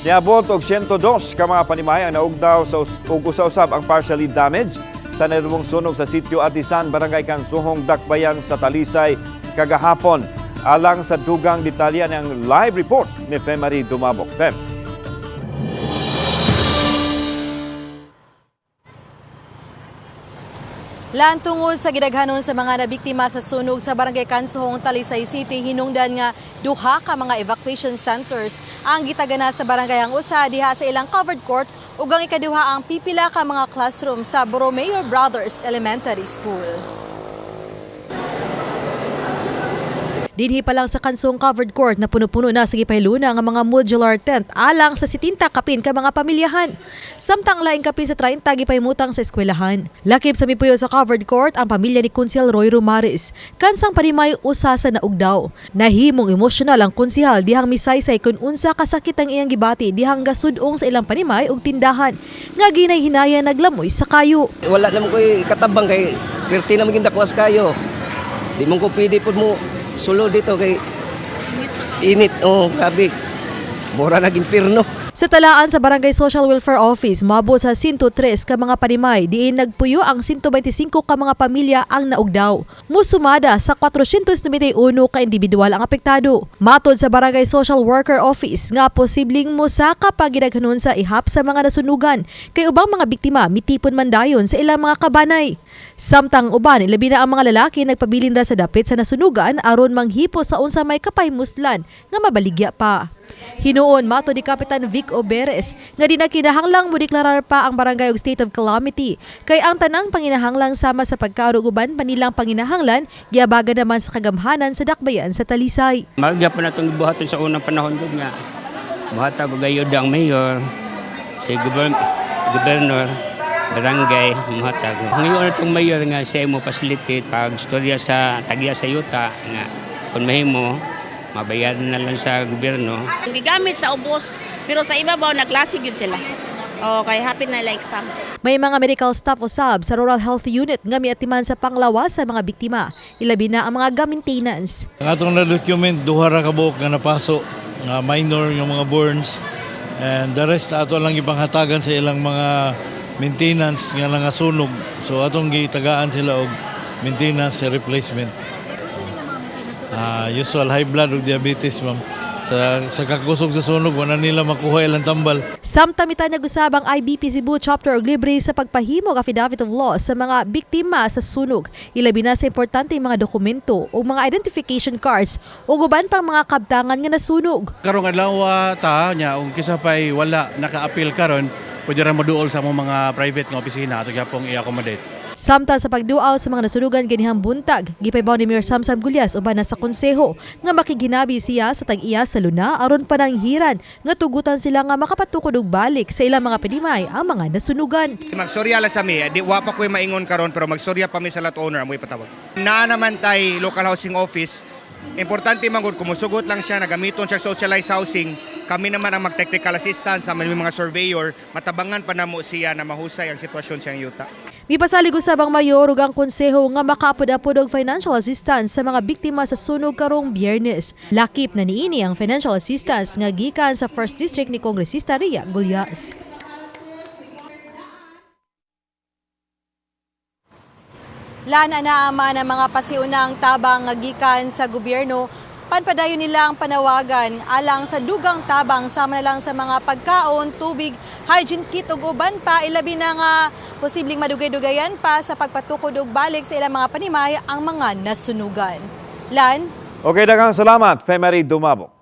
Niabot og 102 ka mga panimay ang naugdaw sa ug usa-usab ang partially damaged sa naitubong sunog sa sitio Atisan, Barangay Kansuhong, Dakbayan sa Talisay kagahapon. Alang sa dugang detalye ang live report ni Femary Dumabok. Fem. Lan tungod sa gidaghanon sa mga nabiktima sa sunog sa Barangay Kansuhong, Talisay City, hinungdan nga duha ka mga evacuation centers ang gitagana sa barangay. Ang usa diha sa ilang covered court ug ang ikaduha ang pipila ka mga classroom sa Borromeo Brothers Elementary School. Dinhi pa lang sa Kansong covered court na puno-puno na sa gipahiluna nga mga modular tent alang sa 70 kapin ka mga pamilyahan. Samtang laing kapin sa 30 gipahimutang sa eskwelahan. Lakip sa mipuyo sa covered court ang pamilya ni Konsehal Roy Romares. Kansang panimay usa sa naugdaw. Nahimong emosyonal ang konsehal dihang misaysay kun unsa kasakit ang iyang gibati dihang gasudong sa ilang panimay ug tindahan nga ginay-hinaya naglamoy sa kayo. Wala naman ko'y katabang kay pirti naman gindakuas kayo. Di mo ko pwede po mo sulo dito kay init. Oh, grabe. Mura nag impirno. Sa talaan sa Barangay Social Welfare Office, moabot sa 103 ka mga panimay, diin nagpuyo ang 125 ka mga pamilya ang naugdaw. Musumada sa 491 ka individual ang apektado. Matod sa Barangay Social Worker Office nga posibleng mosaka pagidaghanon sa ihap sa mga nasunugan kay ubang mga biktima mitipon man dayon sa ilang mga kabanay. Samtang uban, ilabi na ang mga lalaki nagpabilin ra sa dapit sa nasunugan aron manghipo sa unsa may kapaymuslan nga mabaligya pa. Hinuon mato ni Kapitan Vic Oberes nga di na kinahanglang modeklarar pa ang barangay og state of calamity kay ang tanang panginahanglang sama sa pagkaon ug uban panilang panginahanglan giabaga naman sa kagamhanan sa dakbayan sa Talisay. Magyapon na itong gibuhaton sa unang panahon gud nga. Buhata gayud ang mayor, si gobernador, barangay, muhatag. Ngayon na itong mayor nga siya mo facilitate pag storya sa tagya sa yuta nga kung mahimo mabayaran na lang sa gobyerno. Ang gigamit sa ubos, pero sa ibabaw naglasig yun sila. Okay, happy na like exam. May mga medical staff usab sa Rural Health Unit nga miatiman sa panglawas sa mga biktima, ilabi na ang mga ga-maintenance. Ang atong na-document, duha ra ka buok nga napaso, nga minor yung mga burns, and the rest ato lang ipanghatagan sa ilang mga maintenance nga nangasunog. So atong gitagaan sila og maintenance replacement. Usual high blood ug diabetes, ma'am. Sa kakusog sa sunog, wala nila makuha ilang tambal. Samtang mitanyag usab ang IBP Cebu Chapter og libre sa pagpahimog affidavit of loss sa mga biktima sa sunog. Ilabi na sa importante mga dokumento o mga identification cards o uban pang mga kabtangan nga nasunog. Karong adlaw ta nya ug kisa pay wala naka-appeal karon, pwede ra moduol sa among mga private nga opisina ato gyapong i-accommodate. Samtang sa pagduaw sa mga nasunugan ganihang buntag, gipaybaw ni Mayor Samsam Gullas uban na sa konseho nga makiginabi siya sa tag-iya sa luna aron pananghiran nga tugutan sila nga makapatukod og balik sa ilang mga panimay ang mga nasunugan. Magstorya lang sa mi, di wa pa ko'y maingon karon pero magstorya pa mi sa lot owner amoy patawag. Naa naman tay local housing office. Importante man gud kumusugot lang siya nagamiton siya socialized housing. Kami naman ang mag-technical assistance sa mga surveyor, matabangan pa namo siya na mahusay ang sitwasyon siyang yuta. Mipasalig usab ang mayor ug ang konseho nga makaapod-apod og financial assistance sa mga biktima sa sunog karong Biyernes. Lakip na niini ang financial assistance nga gikan sa 1st District ni Kongresista Ria Gullas. Lana naama ng mga pasiunang tabang nga gikan sa gobyerno, panpadayon nila ang panawagan alang sa dugang tabang sama na lang sa mga pagkaon, tubig, hygiene kit ug uban pa, ilabi na nga posibleng madugay-dugayan pa sa pagpatukod og balik sa ilang mga panimay ang mga nasunugan. Lan? Okay, daghang salamat, Femary Dumabok.